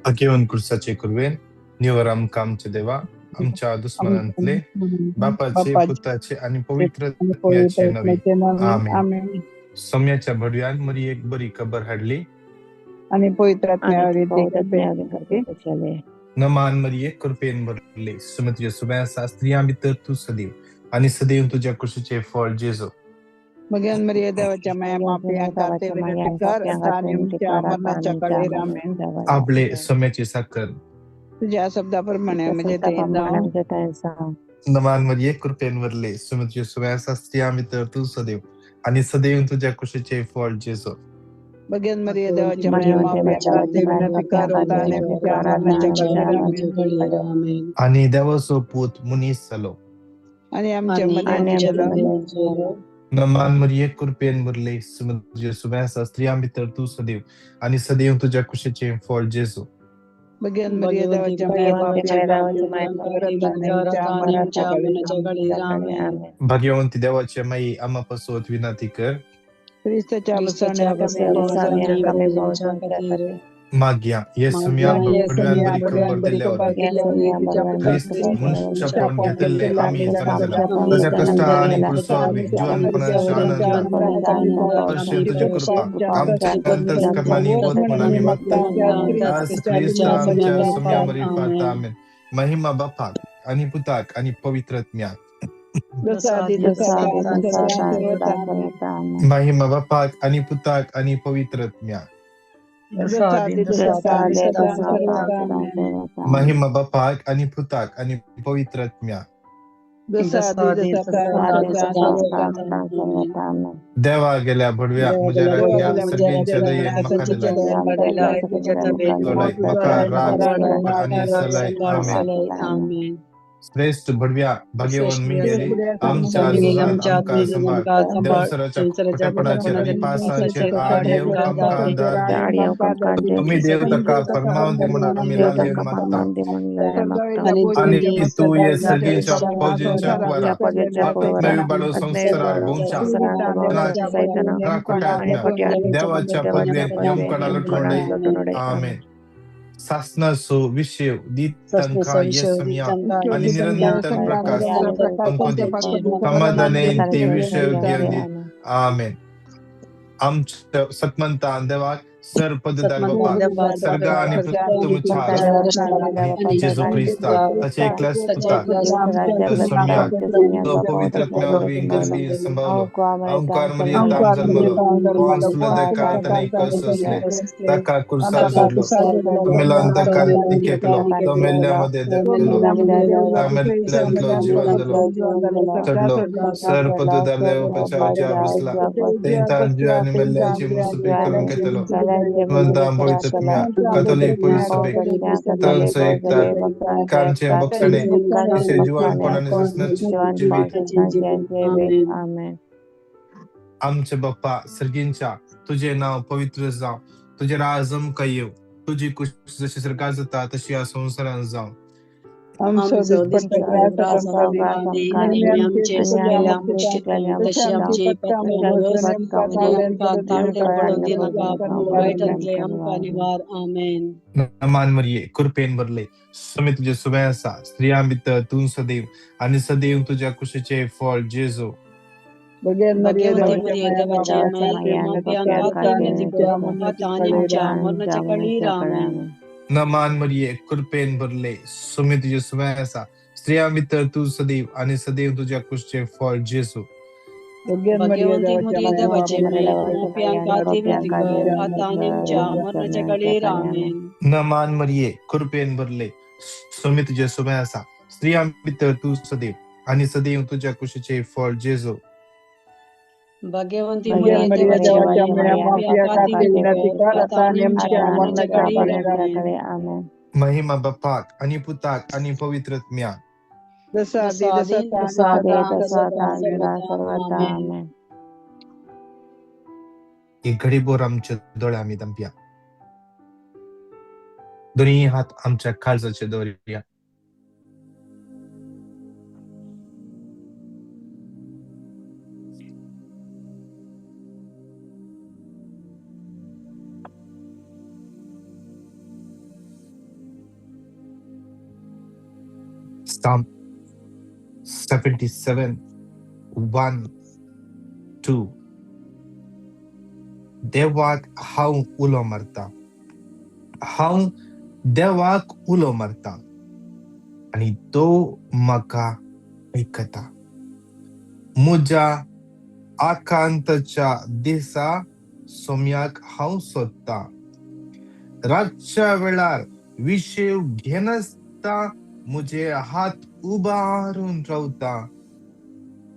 अगेवन कुर्साचे कुरवेन निवर आमकां आमच्या देवा आमच्या दुस्मनांतले बापाचे पुताचे आनी पवित्र आत्म्याचे नवी आमेन. आमेन. सोम्याच्या भडव्यान मरी एक बरी खबर हाडली आणि पवित्र आत्म्यावर नमान मरिये कृपेन भरले सुमतीचे सुब्या आसा स्त्रियां भितर तूं सदैव आनी सदैव तुज्या कुशीचें फळ जेजू. भगवान मरिया देवाच्या माया मापी खातीर विनंती कर आता आणि आमच्या मरणाच्या काळी. आमेन. आपले सोम्याची साखर तुझ्या शब्दाप्रमाणे म्हणजे ते जावं. नमान मरिये कृपेन भरले सुमतीचे सुब्या आसा स्त्रियां भितर तूं सदैव आनी सदैव तुज्या कुशीचें फळ जेजू. भगवान मरिया देवाच्या माया मापी खातीर विनंती कर आता आणि आमच्या मरणाच्या काळी. आमेन. आनी देवाचो पूत मनीस जालो आणि आमच्या मध्ये जिवलो. नमान मरिये कृपेन भरले सुमतीचे सुब्या आसा स्त्रियां भितर तूं सदैव आनी सदैव तुज्या कुशीचें फळ जेजू. भगवान मरिया देवाच्या माया मापी खातीर विनंती कर आता आणि आमच्या मरणाच्या काळी. आमेन. भाग्यवंती देवाची माई आम्हा पासत विनंती कर. क्रिस्ताच्या बसवण्या माग्या येसुम्या भडव्यान बरी खबर दिल्ल्या वरवीं क्रिस्त मनुष्यपण घेतिल्ले आमी जाणा जाला ताच्या कश्टा आनी क्रुसा वरवीं जिवनपणाच्या आनंदान परशेन तुजी कृपा आमच्या अंतस्करणांनी वत म्हूण आमी मागता आज क्रिस्त आमच्या सोम्या मरिफात. आमेन. महिमा बापाक आनी पुताक आनी पवित्र आत्म्याक. महिमा बापाक आनी पुताक आनी पवित्र आत्म्याक. महिमा बापाक आनी पुताक आनी पवित्र आत्म्याक. देवा गेल्या भडव्या म्हज्या राज्ञा सर्गींच्या दयेन म्हाका दिलाय तोडय म्हाका राग आनी सलाय. आमेन. श्रेष्ठ भडव्या भाग्यवान मिंगेली आमच्या झुजांत आमकां सांबाळ. देवसराच्या खोटेपणाचेर आनी पासांचेर आड येवंक आमकां आदार दी. तुमी देव ताका फरमावन दी म्हूण आमी लालयेन मागता आनी तूं हे सर्गीच्या फौजींच्या कुवारा आत्मविबाडो संवसारार भोंवच्या राखोट्या देवाच्या पदवेन येवंक लुटून. आमेन. सासनाचो विशय दितांकां येसम्या आनी निरंतर प्रकाश तुमकां दी समाधानेन ते विशय घेवन दी. आमेन. आमच्या सतमंतान देवाक सर पददार बापा सर्गा आनी पृथ्वीच्या आनी जेजू क्रिस्ताक ताचे एकल्याच पुताक सम्याक तो पवित्र आत्म्या वरवीं गर्भीन संभावलो अंकार मरियेंत जल्मलो कोन्सुला ताका ताणें कस सोंसले ताका कुर्सार जोडलो मेलान ताका केपलो तो मेल्ल्या मदें देंवलो मेल्ल्यांतलो जिवन जालो चडलो सर पददार देवपाच्या बसला थंय जिव्या आनी मेल्ल्यांची मुसुबी करून घेतलो म्हणता पवित्र आत्म्या कथोलीक पवित्र सभेक तांचो एकता कांचे बक्षणे तिचे जिवानपण आनी ससनाची जिवीत. आमचे बाप्पा सर्गींच्या तुझे नाव पवित्र जावं तुझे राज आमकां येवं तुजी कुश जशी सरकार जाता तशी ह्या संवसारांत जावं. आमचो दिसपट्टो ग्रास आमकां दी आनी आमचे सगळ्या तशें आमचे पडूं दिनाका वायटांतले आमकां निवार. आमेन. नमान मरिये कृपेन भरले स्वामी तुझे सुबे आसा स्त्रियां भितर तूं सदैव आनी सदैव तुज्या कुशीचें फळ जेजू. भगवान मरिया भगवती देवाच्या मरणाच्या काळी. आमेन. नमान मरिये कृपेन भरले स्वामी तुझे सुबे आसा स्त्रियां भितर तूं सदैव आनी सदैव तुज्या कुशीचें फळ जेजू. भगवती भगवती मरिया देवाचे मरणाच्या काळी. आमेन. नमान मरिये कृपेन भरले स्वामी तुझे सुबे आसा स्त्रियां भितर तूं सदैव आनी सदैव तुज्या कुशीचें फळ जेजू. भगवंती भगवान मरिया मरिया देवाच्या देवाच्या माया खातीर विनंती कर आता आणि आमच्या मरणाच्या काळी. आमेन. महिमा बापाक आनी पुताक आनी पवित्र आत्म्याक. जसं आधी तसं आता आणि सर्वदा. आमेन. एक घडीभर आमच्या दोळे आमी धांपया दोन्ही हात आमच्या काळजाचे दवरया. Psalm 77:1-2. देवाक हांव उलो मारता, हांव देवाक उलो मारता आनी तो म्हाका आयकता. म्हज्या आकांताच्या दिसा सोम्याक हांव सोदता. रातच्या वेळार विशेव घेनासता म्हजे हात उबारून रावता.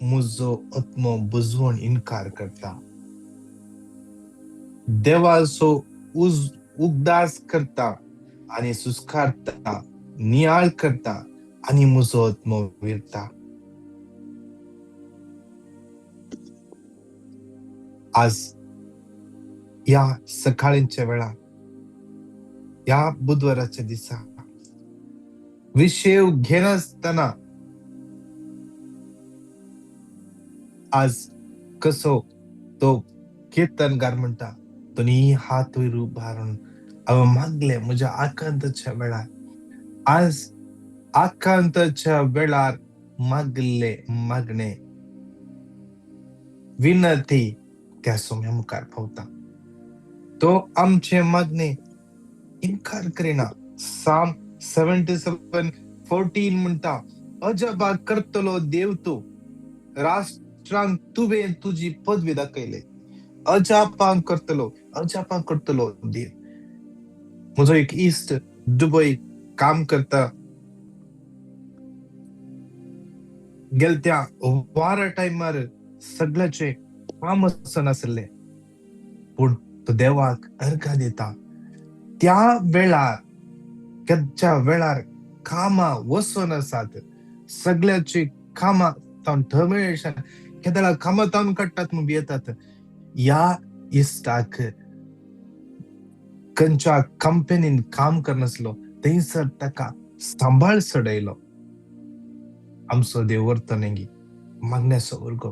म्हजो आत्मो बुजवण इनकार करता. देवाचो उगदास करता आनी सुस्कारता, नियाळ करता आनी म्हजो आत्मो विरता. आज ह्या सकाळींच्या वेळार, ह्या बुधवाराच्या दिसा विशेव घेनासतना आज कसो तो कीर्तनकार म्हणटा, दोनी हात वयर उबारून हांवें मागलें म्हज्या आकांताच्या वेळार. आज आकांताच्या वेळार मागले मागणे विनंती त्या सोम्या मुखार पावता. तो आमचे मागणे इनकार करिना. Psalm 77:14 म्हणटा, अजबा करतलो देव तूं, राष्ट्रांक तुवें तुजी पदवी दाखयले. अजापां करतलो, अजापां करतलो देव. म्हजो एक इश्ट दुबय काम करता. गेल त्या वारा टायमार सगळ्याचे काम आसनासले, पूण तो देवाक अर्घा दिता. त्या वेळार केच्या वेळार कामां वचून आसात, सगळ्याची कामां तावन टर्मिनेशन केदळा कामां तावन काडटात म्हूण भियेतात. ह्या इश्टाक खंयच्या कंपनीन काम करनासलो थंयसर ताका सांबाळ चडयलो. आमचो देव वर्तनेगी मागण्याचो भुरगो,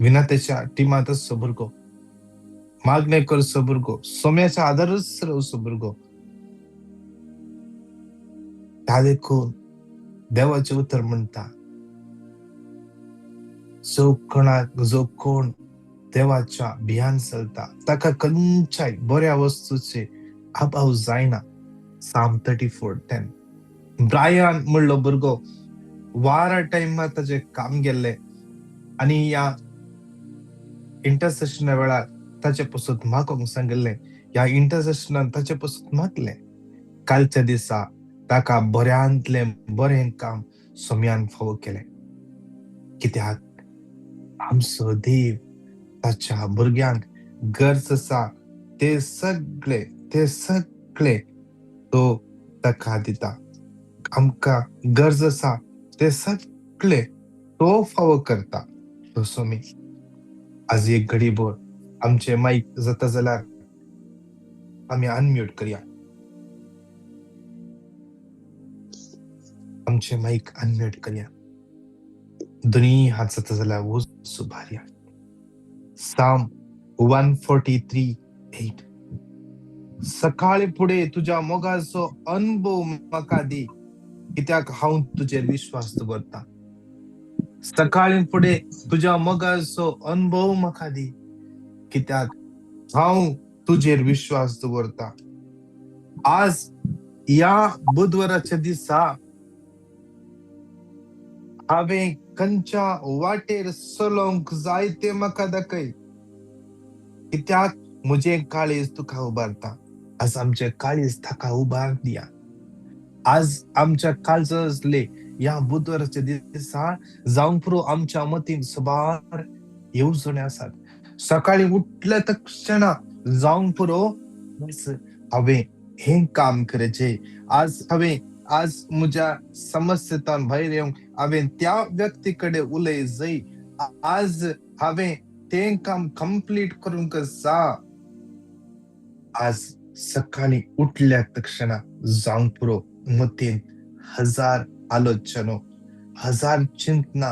विनातेच्या टिमांत आसचो भुरगो, मागणें करचो भुरगो, सोम्याच्या आदारच रावचो भुरगो. ह्या देखून देवाचें उतर म्हणटा, जो कोणाक जो कोण देवाच्या भियान चलता ताका खंयच्याय बऱ्या वस्तूचे अभाव जायना. Psalm 34:10. Brian म्हणलो भुरगो वारा टायमार ताजें काम गेल्लें आनी ह्या इंटरसेशना वेळार ताचे पसून मागोंक सांगिल्लें. ह्या इंटरसेशनान ताचे पसून मागलें. कालच्या दिसा ताका बऱ्यांतलें बरें काम सोम्यान फावो केलें. कित्याक आमचो देव ताच्या भुरग्यांक गरज आसा ते सगळे, ते सगळे तो ताका दिता. आमकां गरज आसा ते सगळे तो फावो करता तो सोमी. आज एक घडी भर आमचे मायक जाता जाल्यार आमी अनम्यूट करया. आमचे मायक अनम्यूट करया. दोनी हात जाता जाल्यार वच उबारया. Psalm 143:8. सकाळी फुडें तुज्या मोगाचो अनुभव म्हाका दी, कित्याक हांव तुजेर विश्वास दवरता. सकाळी फुडें तुज्या मोगाचो अनुभव म्हाका दी, कित्याक हांव तुजेर विश्वास दवरता. आज ह्या बुधवाराच्या दिसा हांवें खंयच्या वाटेर चलोवंक जाय तें म्हाका दाखय, कित्याक म्हजें काळीज तुका उबारता. आज आमचें काळीज ताका उबार दिया. आज आमच्या काळजांतले ह्या बुधवाराच्या दिसा जावंक पुरो आमच्या मतीन सुबार येवजण्यो आसात. सकाळी उठल्या तक्षणा जावंक पुरो हांवें हें काम करचें, आज हांवें आज म्हज्या समस्येंतल्यान भायर येवंक हांवें त्या व्यक्ती कडेन उलय जाय, आज हांवें तें काम कंप्लीट करूंक जा. आज सकाळी उठल्या तक्षणा जावंक पुरो मतीन हजार आलोचनो, हजार चिंतना,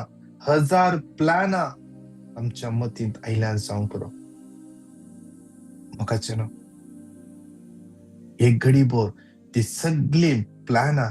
हजार प्लॅनां आमच्या मतींत आयल्यान जावंक पुरो. म्हाका एक घडी भर ती सगळी प्लॅनां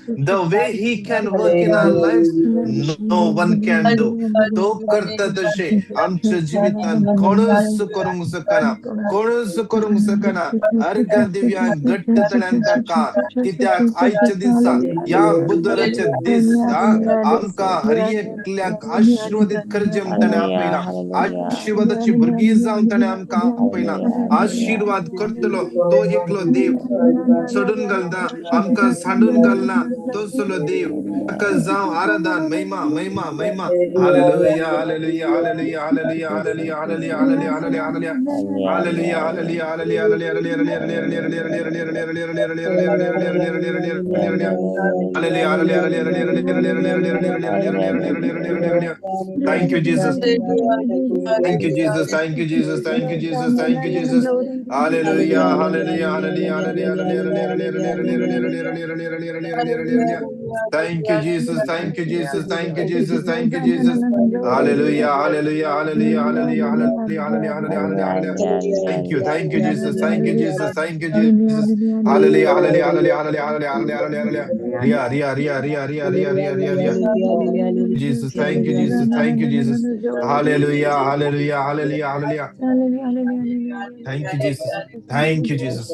The way he can work in our life, no one can do. तो करता तशें आमच्या जिवितान कोणूच करूंक शकना, कोणूच करूंक शकना. अर्घा दिव्या घट्ट तल्यान ताका, कित्याक आयच्या दिसा, ह्या बुधवाराच्या दीस आमकां हर एकल्याक आशिर्वादीत करचें म्हूण ताणें आपयला. आशिर्वादाची भुरगीं जावन ताणें आमकां आपयला. आशिर्वाद करतलो तो एकलो देव. सोडून घालना, आमकां सांडून घालना तसलो देव. ताका जावं आराधन, महिमा, महिमा, महिमा. Hallelujah, hallelujah, hallelujah, hallelujah, hallelujah, hallelujah, hallelujah, hallelujah, hallelujah. Hallelujah, hallelujah, hallelujah, hallelujah, hallelujah, hallelujah, hallelujah, hallelujah, hallelujah, hallelujah, hallelujah, hallelujah, hallelujah, hallelujah, hallelujah, hallelujah, hallelujah, hallelujah, hallelujah, hallelujah. Thank you, Jesus. Thank you, Jesus. Thank you, Jesus. Thank you, Jesus. Thank you, Jesus. Hallelujah, hallelujah, hallelujah, hallelujah, hallelujah, hallelujah, hallelujah, hallelujah, hallelujah, hallelujah, hallelujah. Thank you, Jesus. Thank you, Jesus. Thank you, Jesus. Thank you, Jesus. Hallelujah, hallelujah, hallelujah, hallelujah, hallelujah, hallelujah, hallelujah, hallelujah. Thank you, thank you, Jesus. Thank you, Jesus. Thank you, Jesus. Hallelujah, hallelujah, hallelujah, hallelujah, hallelujah, hallelujah, hallelujah. Ria, Ria, Ria, Ria, Ria, Ria, Ria, Ria, Ria. Jesus, thank you, Jesus. Thank you, Jesus. Hallelujah, hallelujah, hallelujah, hallelujah. Thank you, Jesus. Thank you, Jesus.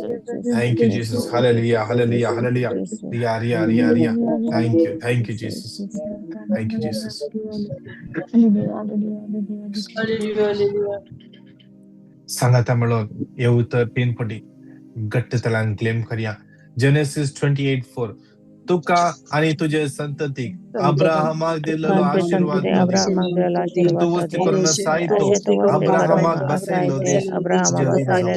Thank you, Jesus. Hallelujah, hallelujah, hallelujah. Ria, Ria, Ria, Ria. Thank you, thank you, Jesus. Thank you, Jesus. सांगाता म्हणून हे उतर तीन पटी घट्ट तलान claim करया. Genesis 28:4. तुका आणि तुझे संततीक अब्राहमाक दिलेलो आशीर्वाद तू वस्ती करून सायतो अब्राहमाक बसयलो देश तुझ्या अधीन जावं.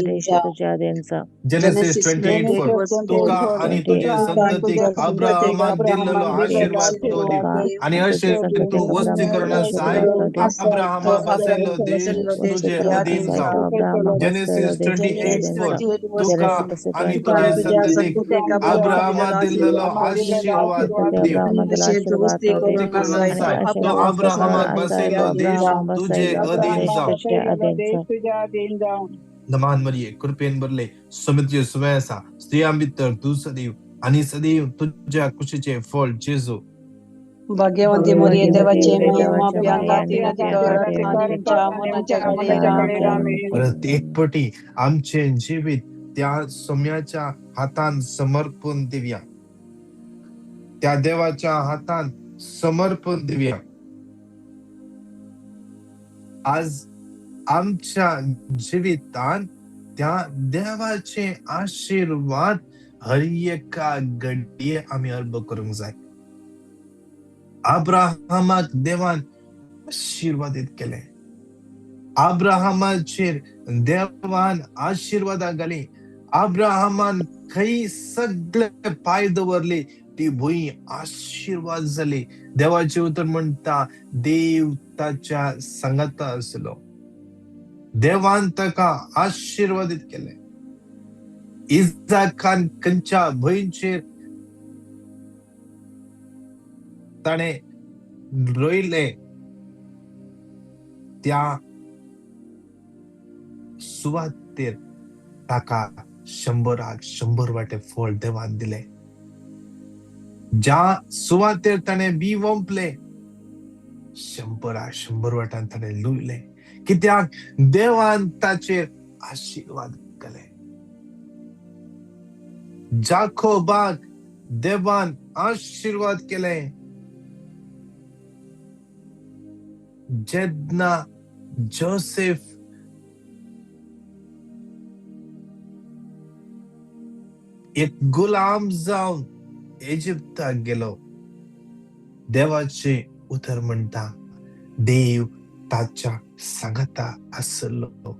जेनेसिस 28:4. तुका आणि तुझे संततीक अब्राहमाक दिलेलो आशीर्वाद तो दी आणि अशें तूं वस्ती करून साय अब्राहमाक बसयलो देश तुझे अधीन जावं. जेनेसिस 28:4. तुका आणि तुझे संततीक अब्राहमाक दिलेलो आशीर्वाद दी तो अब्राहमाक बसयलो देश तुझे अधीन जावं. नमान मरिये, कृपेन भरले, समित्य सुवे आसा, स्त्रियां भितर तूं सदैव आनी सदैव तुज्या कुशीचें फळ जेजू. भाग्यवंती मरिये, देवाचे माये, पाप्यां खातीर आमच्या मरणाच्या घडयेर. आमेन. परत एक पटी आमचें जिवीत त्या सोम्याच्या हातान समर्पून दिवया, त्या देवाच्या हातान समर्पून दिवया. आज आमच्या जिवितान त्या देवाचे आशीर्वाद हर एका घडये आमी अर्भ करूंक जाय. अब्राहमाक देवान आशीर्वादीत केले. अब्राहमाचेर देवान आशीर्वादां घाली. अब्राहमान खंय सगळे पांय दवरले ती भूंय आशीर्वाद जाली. देवाचें उतर म्हणटा देव ताच्या सांगाता आसलो. देवान ताका आशीर्वादीत केले. इजाकान खंयच्या भंयचेर ताणें रोयलें त्या सुवातेर ताका 100 वांटे फळ देवान दिलें. ज्या सुवातेर ताणें बी वोंपलें 100 वाट्यान ताणें लुयलें. कित्याक देवान ताचेर आशीर्वाद केले. जाकोबाक देवान आशीर्वाद केले. जेन्ना जोसेफ एक गुलाम जावन इजिप्ताक गेलो, देवाचें उतर म्हणटा देव ताच्या सांगाता आसलो.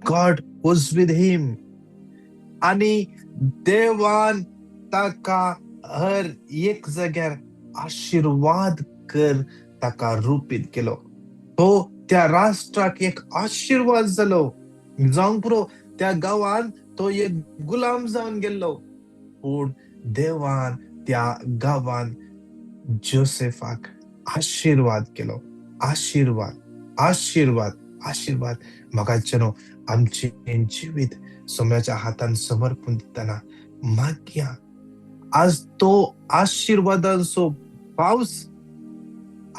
God was with him. आनी देवान ताका हर एक जाग्यार आशीर्वाद कर ताका रुपीत केलो. तो त्या राष्ट्राक एक आशीर्वाद जालो. जावंक पुरो त्या गांवान तो एक गुलाम जावन गेल्लो, पूण देवान त्या गांवान जोसेफाक आशीर्वाद केलो. आशीर्वाद, आशीर्वाद, आशीर्वाद. म्हाका न्हू आमचें जिवीत सोम्याच्या हातान समर्पून दितना मागया आज तो आशिर्वादांचो पावस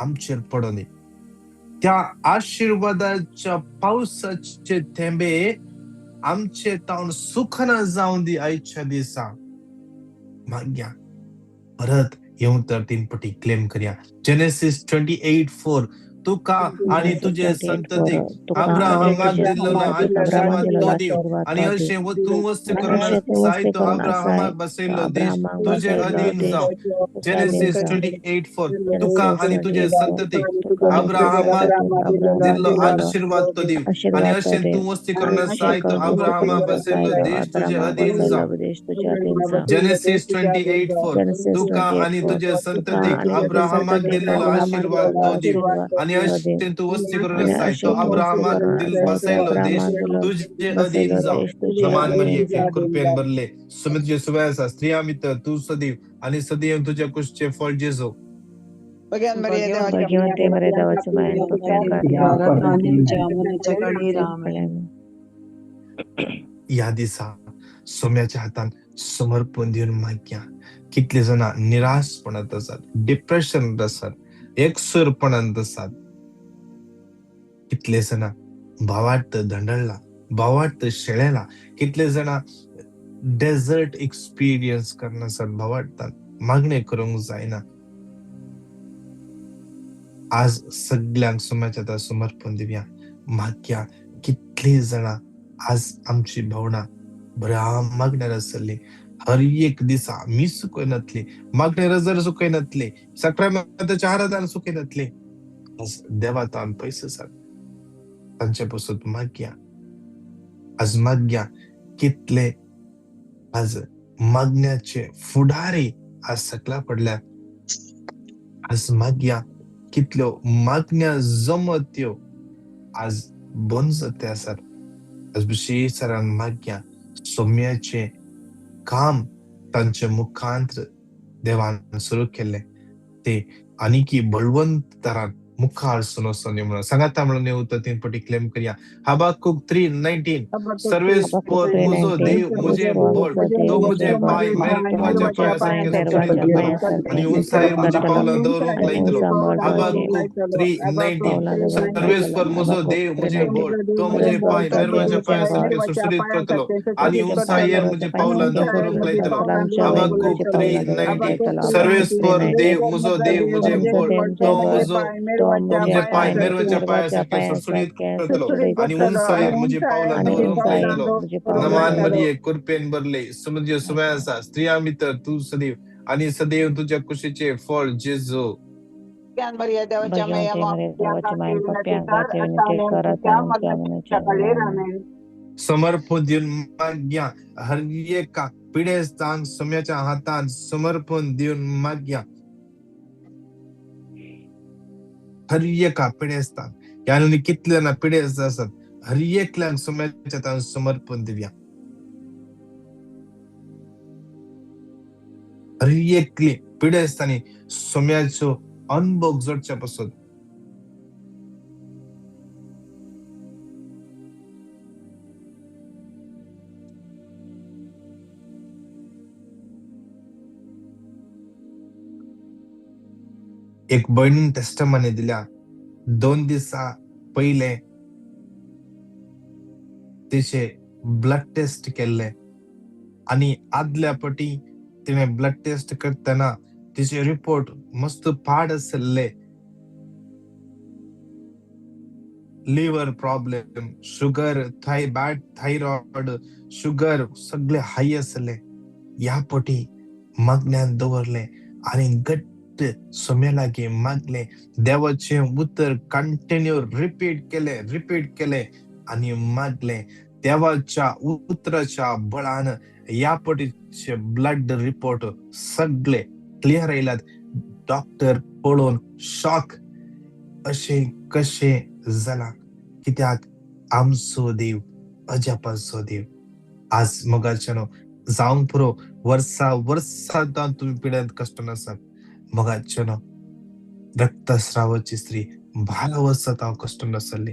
आमचेर पडोनी. त्या आशिर्वादाच्या पावसाचे थेंबे आमचे तावन सुखना जावन दी आयच्या दिसा. मागया परत येवन तर 3 पटी क्लेम करया. जेनेसिस 28:4 तुका आणि तुझे संततीक अब्राहमाक दिल्लो आशीर्वाद तो दिव आणि अशें तूं वस्तू करून आसाय तो अब्राहमाक बसयल्लो देश तुजे अधीन जावं. जेनेसिस 28:4 तुका आणि तुझे संततीक अब्राहमाक दिल्लो आशीर्वाद तो दिव आणि अशें तूं वस्ती करून आसाय तो अब्राहमाक बसयल्लो देश तुजे अधीन जावं. जेनेसिस 28:4 तुका आणि तुझे संततीक अब्राहमाक दिल्लो आशीर्वाद तो दिव आणि अशें तूं वस्ती करून आसाय तो अब्राहमाक बसयल्लो देश तुझे अधीन जावं. समान मरिये कृपेन भरले सुमित सुवे आसा, स्त्रिया मित्र तूं सदैव आणि सदैव तुझ्या कुशचे फळ जेजू. भगवंते मरे देवाच्या मायेन ह्या दिसा सोम्याच्या हातान समर्पण दिवन मागया. कितले जाणां निराशपणांत आसात, डिप्रेशनांत आसात, एकसुरपणांत आसात. कितले जाणां भावार्थ धंडळला, भावार्थ शेळेला. कितले जाणां डेझर्ट एक्सपिरियन्स करना आसात, भावार्थान मागणें करूंक जायना. आज सगळ्यांक सोम्याच्या हातान समर्पण दिवया. मागया कितली जाणां आज आमची भावना बऱ्या मागण्यार आसली, हर एक दिसा मी सुकयनातली, मागणे रजर सुकयनातली, साक्रामेंताच्या आराधना सुकयनातली. आज देवातान पयस आसात, तांचे पसून मागया. आज मागया कितले आज मागण्याचे फुडारी आज सकला पडल्यात. आज मागया कितल्यो मागण्या जमत त्यो आज बंद जाते आसात. आज विशेष मागया सोम्याचे काम तांचे मुखांत देवान सुरू केले ते आनीकी बळवंत तरान मुखार सुनो म्हणून सांगाता म्हणून येऊ 3 पटी क्लेम करया. हबाकुक 3:19 सर्वेस्पर मुझो देव मुझे बोल तो मुझे पाय मेरवाच्या पायासारखे सुटसुटीत करतलो आणि उंचायेर म्हजी पावलां दवरूंक लायतलो. हबाकुक 3:19 सर्वेस्पर मुझो देव मुझे बोल तो मुझे पाय मेरवाच्या पायासारखे सुटसुटीत करतलो आणि उंचायेर म्हजी पावलां दवरूंक लायतलो. हबाकुक 3:19 सर्वेस्पर देव मुझो देव मुझे बोल तो मुझो मुझे पाय मेरवाच्या पायासारखे सुटसुटीत करतलो आणि उंचायेर म्हजी पावलां दवरूंक लायतलो. नमान मरिये कृपेन भरले समुद्र सुवे आसा, स्त्रिया मित्र तूं सदैव आणि सदैव तुझ्या कुशीचे फळ जेजू. समर्पण दिवन मागया. हर एका पिडेस्तांक सोम्याच्या हातान समर्पण दिवन मागया. हर एका पिडेस्तांक ह्या कितले जाणां पिडेस्त आसात, हर एकल्यांक सोम्याच्या हातान समर्पण दिवया. हर एकली पिडेस्तांनी सोम्याचो अनुभव जोडच्या पासून एक भयणीन टेस्टमनी दिल्या. 2 दिसा पयले तिचे ब्लड टेस्ट केल्ले आणि आदल्या पटी तिणे ब्लड टेस्ट करतना तिचे रिपोर्ट मस्त पाड आसले. Liver problem, sugar, bad thyroid, sugar सगळे हाय आसले. ह्या पटी मागण्यान दवरले आणि घट्ट सोम्या लागीं मागले. देवाचें उतर कंटिन्यू रिपीट केले, रिपीट केले आणि मागले. देवाच्या उतराच्या बळान ह्या पटीचे ब्लड रिपोर्ट सगळे क्लियर आयल्यात. डॉक्टर पळोवन शॉक, अशें कशें जालां? कित्याक आमचो देव अजापाचो देव. आज मोगाच्यानो जावंक पुरो, वर्सा वर्सां तुमी पिड्यांत कश्टान आसात. मोगाच्यानो रक्तस्रावाची स्त्री 12 वर्सां हांव कश्टान आसली.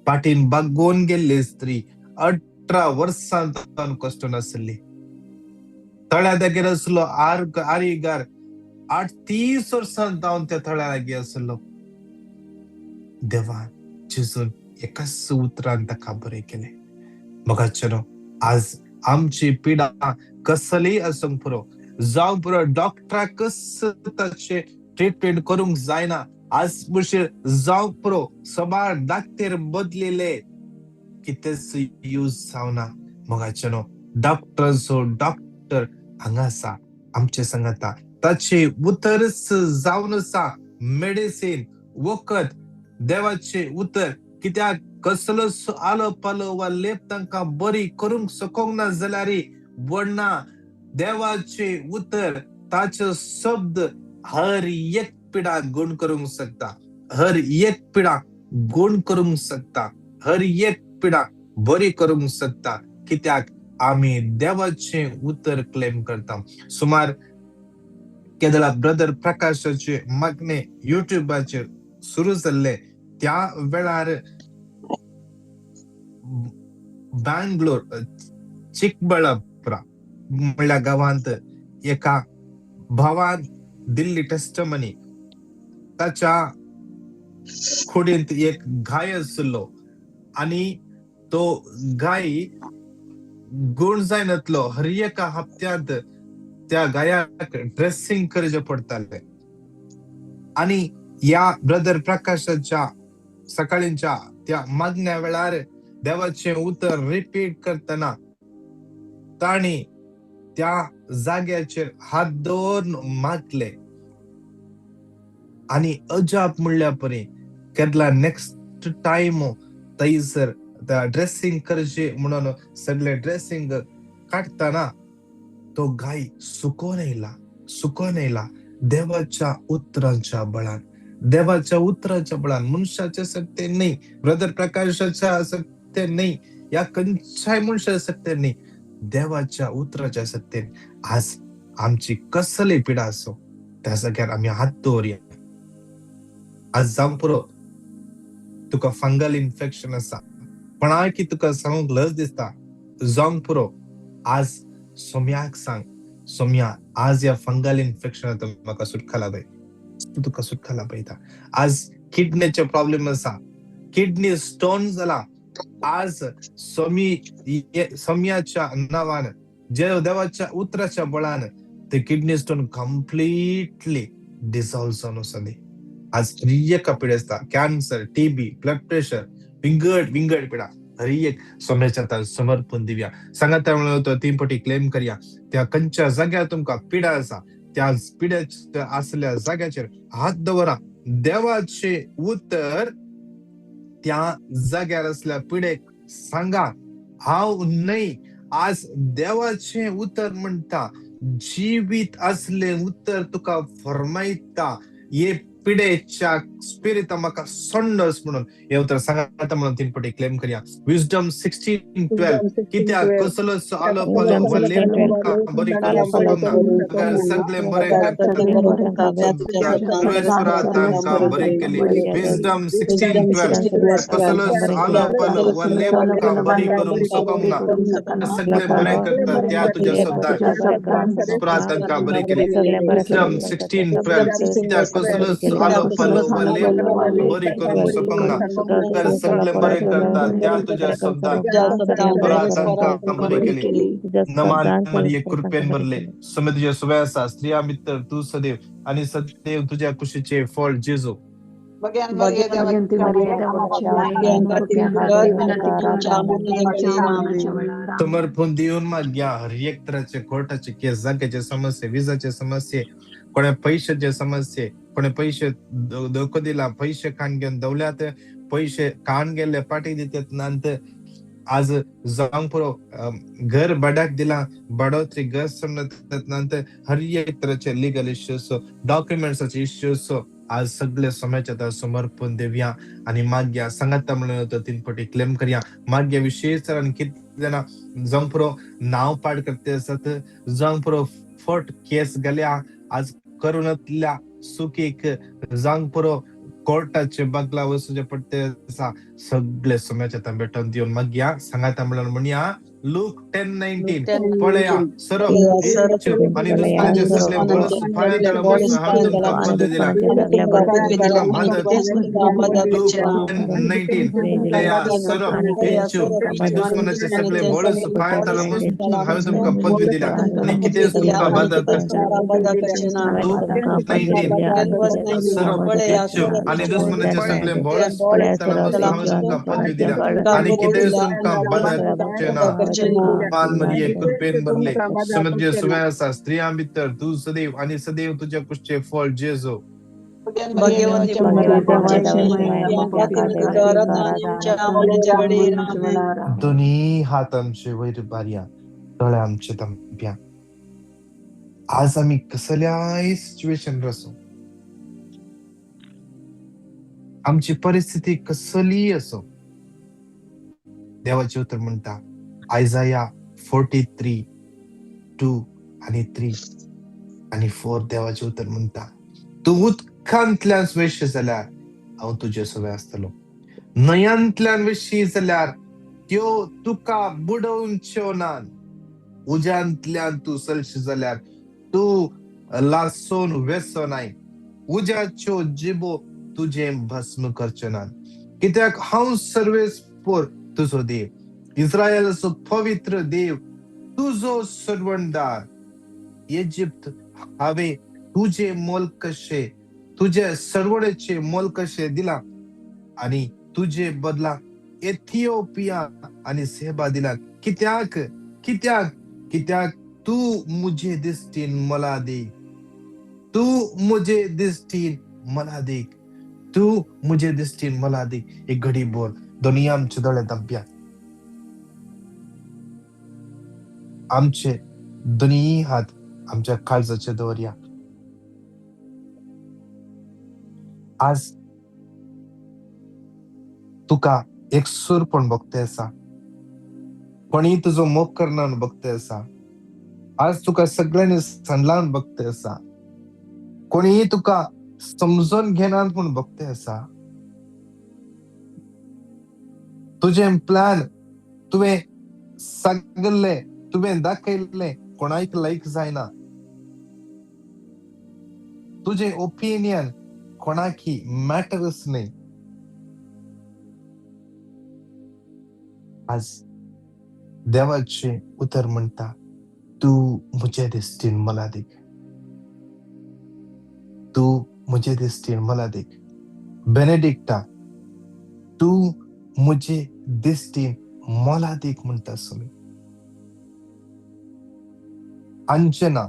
पाटीन बागोवन गेल्ली स्त्री 18 वर्सां कश्टान आसली. तळ्या देगेर आसलो आरीगार 38 वर्सां जावन त्या तळ्या लागीं आसलो. देवान जेजून एकाच उतरान ताका बरें केलें. मोगाचेरो आज आमची पिडा कसलीय आसूंक पुरो, जावं पुरो डॉक्टराकच ताचे ट्रिटमेंट करूंक जायना, आज मुशीर जावंक पुरो सबार डाक्टर बदलिले कितेंच यूज जावना. मोगाचेनो डॉक्टरांचो डॉक्टर हांगा आसा आमचे सांगाता, ताचे उतरच जावन आसा मेडिसीन वखद. देवाचे उतर कित्याक कसलोच आलो पालो वा लेप तांकां बरी करूंक शकूंक ना जाल्यार वडना देवाचे उतर ताचे शब्द हर एक पिडा गुण करूंक शकता, हर एक पिडा गुण करूंक शकता, हर एक पिडा बरी करूंक शकता. कित्याक आमी देवाचे उतर क्लेम करता. सुमार केदळा ब्रदर प्रकाशाचे मागणे युट्यूबाचेर सुरू जाल्ले त्या वेळार बँगलोर चिकबळापुरा म्हणल्या गांवांत एका भावान दिल्ली टेस्टमनी. ताच्या कुडींत एक घाय आशिल्लो आनी तो घाय गुण जायनातलो. हर एका हप्त्यांत त्या गायाक ड्रेसिंग करचें पडटालें. आनी ह्या ब्रदर प्रकाशाच्या सकाळींच्या त्या मागण्या वेळार देवाचें उतर रिपीट करतना तांणी त्या जाग्याचेर हात दवरून मागले आनी अजाप म्हणल्या परी केदला नेक्स्ट टायम थंयसर ड्रेसिंग करचें म्हणून सगळे ड्रेसिंग काडटना तो गाय सुकोन येयला, सुकोन येयला देवाच्या उतरांच्या बळान, देवाच्या उतराच्या बळान. मनशाच्या शक्तीन न्ही, ब्रदर प्रकाशाच्या शक्तीन न्ही, या खंयच्याय मनशाच्या शक्तीन न्ही, देवाच्या उतराच्या शक्तीन. आज आमची कसली पिडा आसूं त्या जाग्यार आमी हात दवरया. आज जावं पुरो तुका फंगल इन्फेक्शन आसा, कोणाक तुका सांगूंक लज दिसता, जावंक पुरो आज सोम्याक सांग, सोम्या आज ह्या फंगल इन्फेक्शनांत म्हाका सुटका लाभय, तुका सुटका लाभयता. आज किडनीचे प्रॉब्लेम आसा, किडनी स्टोन जाला, आज सोमी सोम्याच्या नांवान जे देवाच्या उतराच्या बळान ते किडनी स्टोन कंप्लिटली डिसॉल्व जावन वचोंदी. आज हर पिडा आसता, कॅन्सर, टीबी, ब्लड प्रेशर, विंगड विंगड पिडा हर एक सोम्याच्या हातार समर्पण दिवया. सांगाता म्हणून तो तीन पटी क्लेम करया. त्या खंयच्या जाग्यार तुमकां पिडा आसा त्या पिड्याच्या आसल्या जाग्याचेर हात दवरा. देवाचे उतर त्या जाग्यार असल्या पिडेक सांगा, हांव न्हय. आज देवाचे उतर म्हणटा, जिवीत असले उतर तुका फरमायता, हे पिडेच्या स्पिरिता म्हाका सोडस म्हणून हे उतर सांगाता म्हणून तीन पटी क्लेम करया. विजडम 16:12. कित्याक कसलोच आलो पालो वा लेप बरी करूंक शकना, सगळे बरे करता तांकां बरी केली. विजडम 16:12. कसलोच आलो पालो वा लेप बरी करूंक शकना, सगळे बरे करता त्या तुझ्या शब्दान तांकां बरी केली. विजडम 16:12. कित्याक कसलोच आलो पालो वा लेप बरी करूंक शकना, तर सगळे बरे करता त्या तुझ्या शब्दान तांकां बरी केली. नमान मरिये कृपेन भरले, समय तुझ्या सुवे आसा, स्त्रिया मित्र तू सदैव आणि सदैव तुझ्या कुशीचे फळ जेजू. समर्पण दिवन मागया हर एक तराचे कोर्टाचे केस, जाग्याचे समस्ये, विजाचे समस्ये, कोणे पैशाचे समस्ये, कोणे पैसे धोको दिला, पैसे काण घेवन दवल्यात, पैसे काण गेल्ले पाटी दितात नात. आज जावंक पुरो घर भाड्याक दिला, भाडोत्री घर समजतात नात. हर एक तराचे लिगल इश्यूज, डॉक्युमेंट्साचे इश्यूज आज सगळे समाजाच्या समर्पण देवया आणि मागया. सांगाता म्हणून तो तीन पटी क्लेम करया. मागया विशेष तरान कितले जाणां जावंक पुरो नांव पाड करते आसत, जावंक पुरो फट केस गेल्या आज करुणांतल्या सुकीक, जावंक पुरो कोर्टाचे बगला वचूचे पडटे आसा. सगळे सोम्याच्या तांबे भेटून दिवन मागया सांगाता म्हणून म्हणया लूक 10:19 पळया सरप आनी दुस्मानाचे सगळे बळ पांयां तळा बसून हांवें तुमकां पदवी दिला. लूक 10:19 पळया सरप आनी दुस्मानाचे सगळे बळ पांयां तळा बसून हांवें तुमकां पदवी दिला आनी कितेंच तुमकां बादा करचें. लूक 10:19 सरप आनी दुस्मानाचे सगळे बळ पांयां तळा बसून हांवें तुमकां पदवी दिला आनी कितेंच तुमकां बादा करचें ना. मान मरिये कृपेन भरले सुमद्य सुम्या आसा, स्त्रियां भितर तूं सदैव आनी सदैव तुज्या कुशचें फळ जेजू. दोन्ही हात आमचे वयर बारया, दोळे आमचे दमप्या. आज आमी कसल्याय सिच्युएशन आसूं, आमची परिस्थिती कसलीय आसूं, देवाचें उतर म्हणटा आयजाया 43:2 आनी 3 आनी 4 देवाचें उतर म्हणटा, तूं उदकांतल्यान वेशी जाल्यार हांव तुजे सवे आसतलो, न्हंयांतल्यान वेशी जाल्यार त्यो तुका बुडोवच्यो ना, उज्यांतल्यान तूं चलशी जाल्यार तूं लासून वेसो नाय, उज्याच्यो जिबो तुजें भस्म करच्यो ना, कित्याक हांव सर्वेस्पोर तुजो देव, इस्रायलाचो पवित्र देव तुजो सरवणदार. इजिप्त हांवें तुजे मोल कशें, तुजे सरवणेचे मोल कशें दिलां आनी तुजे बदला एथिओपिया आनी सेबा दिला. कित्याक कित्याक कित्याक तूं मुजे दिश्टीन मला देख, तूं मुजे दिश्टीन मला देख, तूं मुजे दिश्टीन मला देख. एक घडी बोल दोन्ही आमचे दोळे दब्या, आमचे दोन्ही हात आमच्या काळजाचे दवरया. आज तुका एक सूरपण बघते आसा, कोणी तुजो मोग करना बघते आसा, आज तुका सगळ्यांनी सणलावन बघते आसा, कोणीय तुका समजून घेना म्हूण बघते आसा. तुजें प्लॅन तुवें सांगिल्लें, तुवें दाखयल्लें कोणाक लायक जायना, तुजें ओपिनियन कोणाकी मॅटरच न्हय. आज देवाचें उतर म्हणटा, तूं म्हजे दिश्टीन मला देख, तूं म्हजे दिश्टीन मला देख. बेनेडिक्टा, तूं म्हजे दिश्टीन मला देख म्हणटा सुमी. अंजना,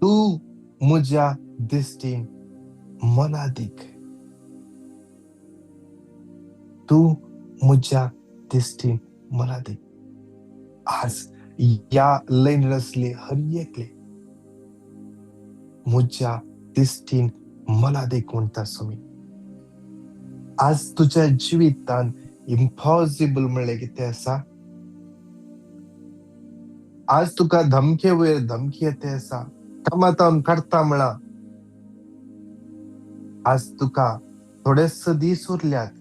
तूं म्हज्या दिश्टीन मला देख, तूं म्हज्या दिश्टीन मला देख. आज ह्या लैन आसले हर एकले म्हज्या दिश्टीन मला देख म्हणटा सुमी. आज तुज्या जिवितान इम्पॉसिबल म्हणलें कितें आसा? आज तुका धमके वयर धमकी येते आसा, कामातावन काडटा म्हळां. आज तुका थोडेच दीस उरल्यात,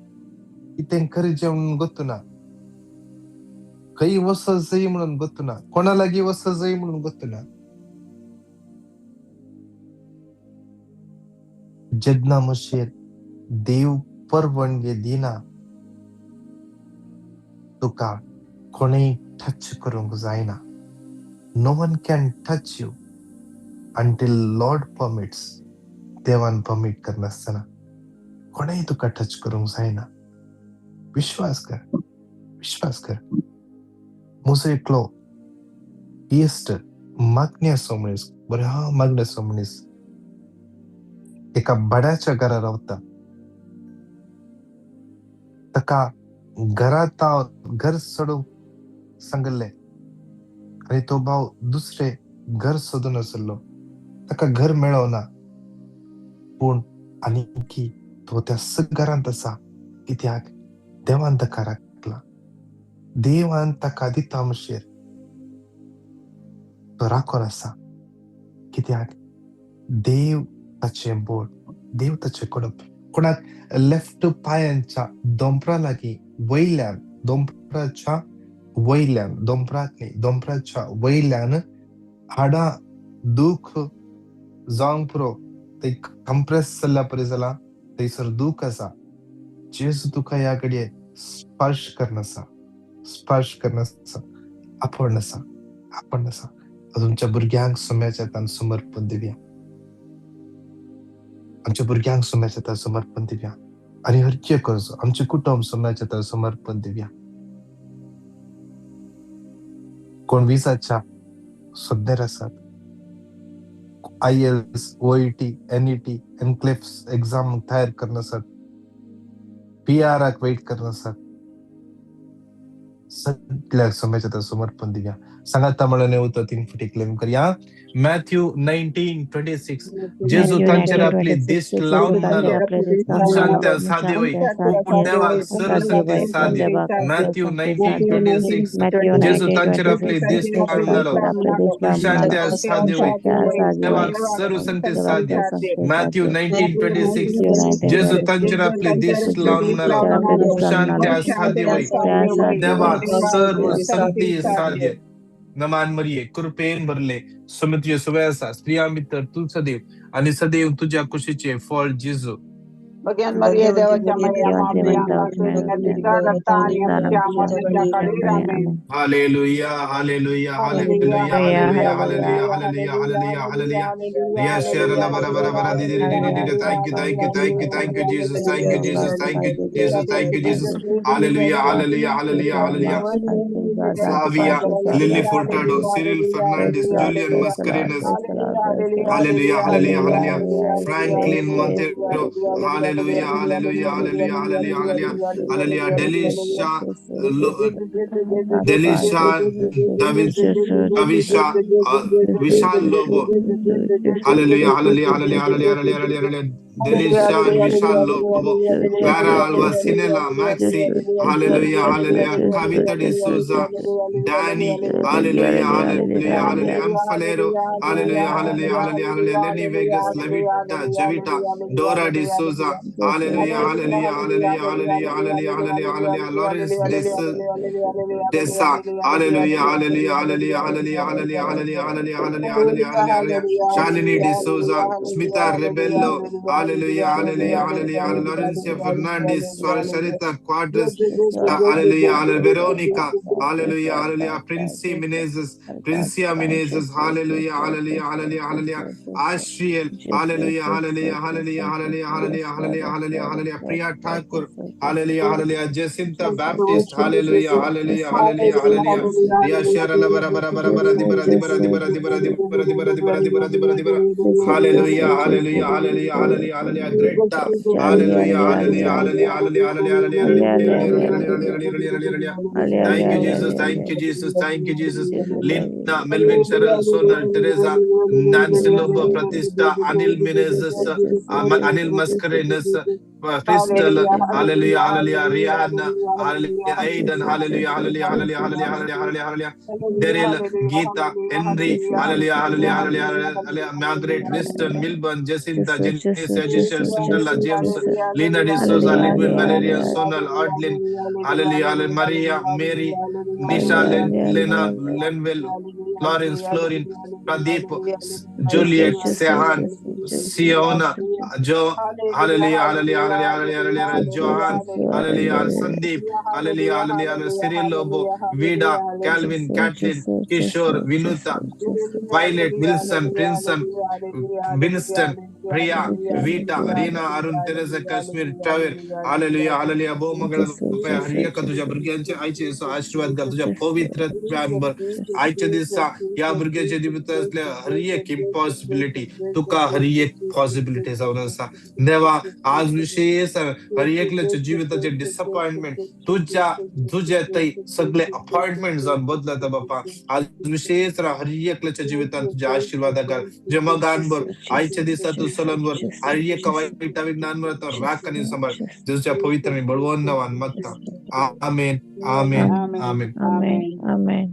कितें करचें म्हणून गोत्तुना, खंय वचत जाय म्हणून गोत्तुना, कोणा लागीं वचत जाय म्हणून गोत्तुना. जेन्ना मशेर देव परवानगी दिना, तुका कोणेय टच करूंक जायना. No one can touch you until Lord permits. देवान परमिट करनासतना कोणेय तुका टच करूंक जायना. विश्वास कर, विश्वास कर. म्हजो एकलो इश्ट मागण्याचो मनीस, बऱ्या मागण्याचो मनीस, एका भाड्याच्या घरा रावता. ताका घरांत घर सोडूंक सांगिल्लें आनी तो भाव दुसरें घर सोदून आशिल्लो. ताका घर मेळना, पूण आनीकी तो त्या घरांत आसा. कित्याक? देवान ताका राखला, देवान ताका दिता मशेर तो राखोन आसा. कित्याक? देव ताचें बोट, देव ताचें कडप. कोणाक लेफ्ट पांयांच्या दोंपरा लागीं वयल्यान, दोंपराच्या वयल्यान, दोंपराक न्ही, दोंपराच्या वयल्यान हाडां दूख जावंक पुरो, थंय कंप्रेस जाल्ल्या परी जालां, थंयसर दूख आसा. जेजू तुका ह्या घडये स्पर्श करून आसा, स्पर्श करून आसा, आपोवन आसा, आपोवन आसा. तुमच्या भुरग्यांक सोम्याच्या हातान समर्पण दिवया, आमच्या भुरग्यांक सोम्याच्या हातान समर्पण दिवया आनी हरके करचो आमचें कुटुंब सोम्याच्या हातान समर्पण दिवया. कोण विजाच्या सोदनेर आसात, IELTS, OET, NET, NCLEX exam तयार करून आसात, पीआराक वेट करून आसात, सगळ्याक सोम्याच्या हातान समर्पण दिवया. सांगाता म्हणून उतर 3 फुटी क्लेम करया. मॅथ्यू 19:26, जेजू तांचेर आपली दिश्ट लावन म्हणालो, मनशान साध्य पूण देवाक सर्वशक्ती साध्य. मॅथ्यू 19:26, जेजू तांचेर आपली दिश्ट लावन म्हणालो, मनशान साध्य देवाक सर्वशक्ती साध्य. मॅथ्यू 19:26, जेजू तांचेर आपली दिश्ट लावन म्हणालो, मनशान साध्य देवाक सर्वशक्ती साध्य. नमान मरिये, कृपेन भरले, सुमित सुवे आसा, स्त्रियां भितर तूं सदैव आनी सदैव तुज्या कुशीचे फळ जेजू. भगवान मरिये देवाच्या माया hallelujah, hallelujah, hallelujah, hallelujah, hallelujah, hallelujah, hallelujah, hallelujah. Riya Sherla बरा बरा बरा दी दी दी दी दी. Thank you, thank you, thank you, thank you Jesus, thank you Jesus, thank you Jesus, thank you Jesus. Hallelujah, hallelujah, hallelujah, hallelujah. Flavia, Lily Furtado, Cyril Fernandez, Julian Mascarenas, hallelujah, hallelujah, hallelujah. Franklin Montero, hallelujah, hallelujah, hallelujah, hallelujah, hallelujah, hallelujah. Delisha, Delisha, David, Avisha, Vishal Lobo, hallelujah, hallelujah, hallelujah, hallelujah, hallelujah, hallelujah. Delisha and Vishal Lobo, Clara Alva, Sinela, Maxi, hallelujah, hallelujah. Kavita de Souza, Danny, hallelujah, hallelujah, hallelujah. Amfalero, hallelujah, hallelujah, hallelujah, hallelujah. Lenny Vegas, Levita, Javita, Dora de Souza, hallelujah, hallelujah, hallelujah, hallelujah, hallelujah, hallelujah, hallelujah. Lawrence Desa, hallelujah, hallelujah, hallelujah, hallelujah, hallelujah, hallelujah, hallelujah, hallelujah, hallelujah, hallelujah. Shalini de Souza, Smita Rebello, hallelujah, hallelujah, hallelujah, Laurencia Fernandez, Sharita Quadras, hallelujah, hallelujah, Veronica, hallelujah, hallelujah, Princey Menezes, Princia Menezes, hallelujah, hallelujah, hallelujah, hallelujah, Ashriel, hallelujah, hallelujah, hallelujah, hallelujah, hallelujah, hallelujah, hallelujah, hallelujah, Priya Thakur, hallelujah, hallelujah, Jacinta Baptist, hallelujah, hallelujah, hallelujah, hallelujah, Riya Sharala bara bara bara bara dibara dibara dibara dibara dibara dibara dibara dibara dibara dibara, hallelujah, hallelujah, hallelujah, hallelujah, hallelujah, Greta, hallelujah, hallelujah, hallelujah, hallelujah, hallelujah, hallelujah, hallelujah, hallelujah. Thank you, Jesus. Thank you, Jesus. Thank you, Jesus. Lina, Melvin, Cheryl, Sonal, Teresa, Nancy Lobo, Pratista, Anil Menezes, Anil Mascarenas, Crystal, hallelujah, hallelujah, Rihanna, hallelujah, Aidan, hallelujah, hallelujah, hallelujah, hallelujah, hallelujah, hallelujah, hallelujah, Daryl, Geeta, Henry, hallelujah, hallelujah, hallelujah, hallelujah, Margaret, Winston, Milburn, Jacinta, Janice, Giselle, Cinderella, James, Lina De Souza, Lidwin, Valeria, Sonal, Adlin, hallelujah, hallelujah, Maria, Mary, Nisha, Lena, Lenville, Florence, Florin, Pradeep, Juliet, Sehan, Siona, Jo, hallelujah, hallelujah, hallelujah, hallelujah, hallelujah, Johan, hallelujah, Sandeep, hallelujah, hallelujah, hallelujah, Cyril Lobo, Vida, Calvin, Kathleen, Kishore, Vinuta, Violet, Wilson, Princeton, Winston, Priya, Vita, Reena, Arun, Teresa, Kashmir, Traver, hallelujah, hallelujah. भोवमंगळ हर एका तुझ्या भुरग्यांचे आयचे दिसा आशीर्वाद घाल तुझ्या पवित्र आत्म्यान आयच्या दिसा ह्या भुरग्याच्या जिवितांतल्या असल्या हर एक इम्पॉसिबिलिटी तुका हर एक पॉसिबिलिटी जावन आसा देवा. आज विशेष हर एकल्याच्या जिविताचे डिसअपॉइंटमेंट तुझ्या तुझ्या थंय सगळे अपॉइंटमेंट जावन बदलता बापा. आज विशेष हर एकल्याच्या जिवितांत तुझ्या आशीर्वादा घाल, तुझ्या मोगान भर आयच्या दिसा तूं चलोवन भर. हर एका वायटा विघ्नांवर राख आनी सांबाळ. जेजूच्या पवित्र आनी बळवंत नांवान मागता, आमेन, आमेन, आमेन. Amen. Amen.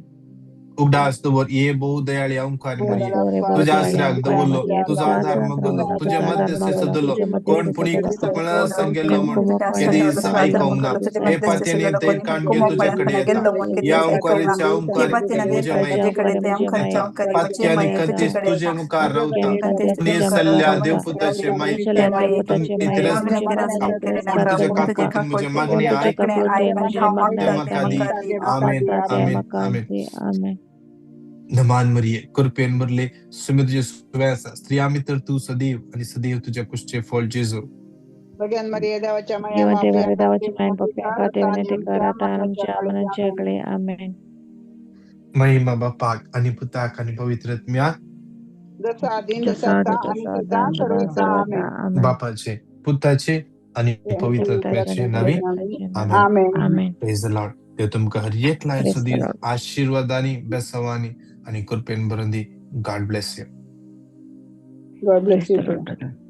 उगडास दवर ये बहु दयाळी अंकारी मरिये, तुझ्या आसऱ्याक दवरलो, तुजो आधार मागलो, तुज्या मध्यस्थ सदलो, कोण पुणी कोणा सांगेलो म्हूण हे दीस आयकोंक ना. हे पातयेनी धैर्य काण घेवन तुजे कडेन येता. ह्या ओंकाराच्या ओंकार म्हज्या मायेक येता. पातकी आनी कंतीस तुजे मुखार रावता. तुमी सल्ल्या देवपुताचे माये, तुमी तिरस्कार पूण तुज्या काकुळटेन म्हजे मागणी आयक ते म्हाका दी. आमेन, आमेन, आमेन. नमान मरिये, कृपेन भरले, सुमी तुजे सुवे आसा. स्त्रियां भितर तूं सदैव आनी सदैव तुज्या कुशचें फळ जेजू. भगवान मरिये, देवाच्या माया जिवंत माफिया देवाची माय बाप्या खातीर विनंती कर आता आमच्या मरणाच्या वेळी. आमेन. महिमा बापाक आनी पुताक आनी पवित्र आत्म्याक. जसा आदीन जसा तसा आता आधी आणि तसा सदा आता सर्वदा. सदा आमेन. सर्वदा. आमेन. बापाचे, पुताचे आनी पवित्र आत्म्याचे नांवी. आमेन. आमेन. आमेन. प्रेज the Lord. देव तुमकां हर एक लायचो प्रेज the दीस लॉर्ड. आशिर्वादांनी, बेसावांनी आनी कृपेन भरून दी. God bless you. God bless praise you the too. Lord.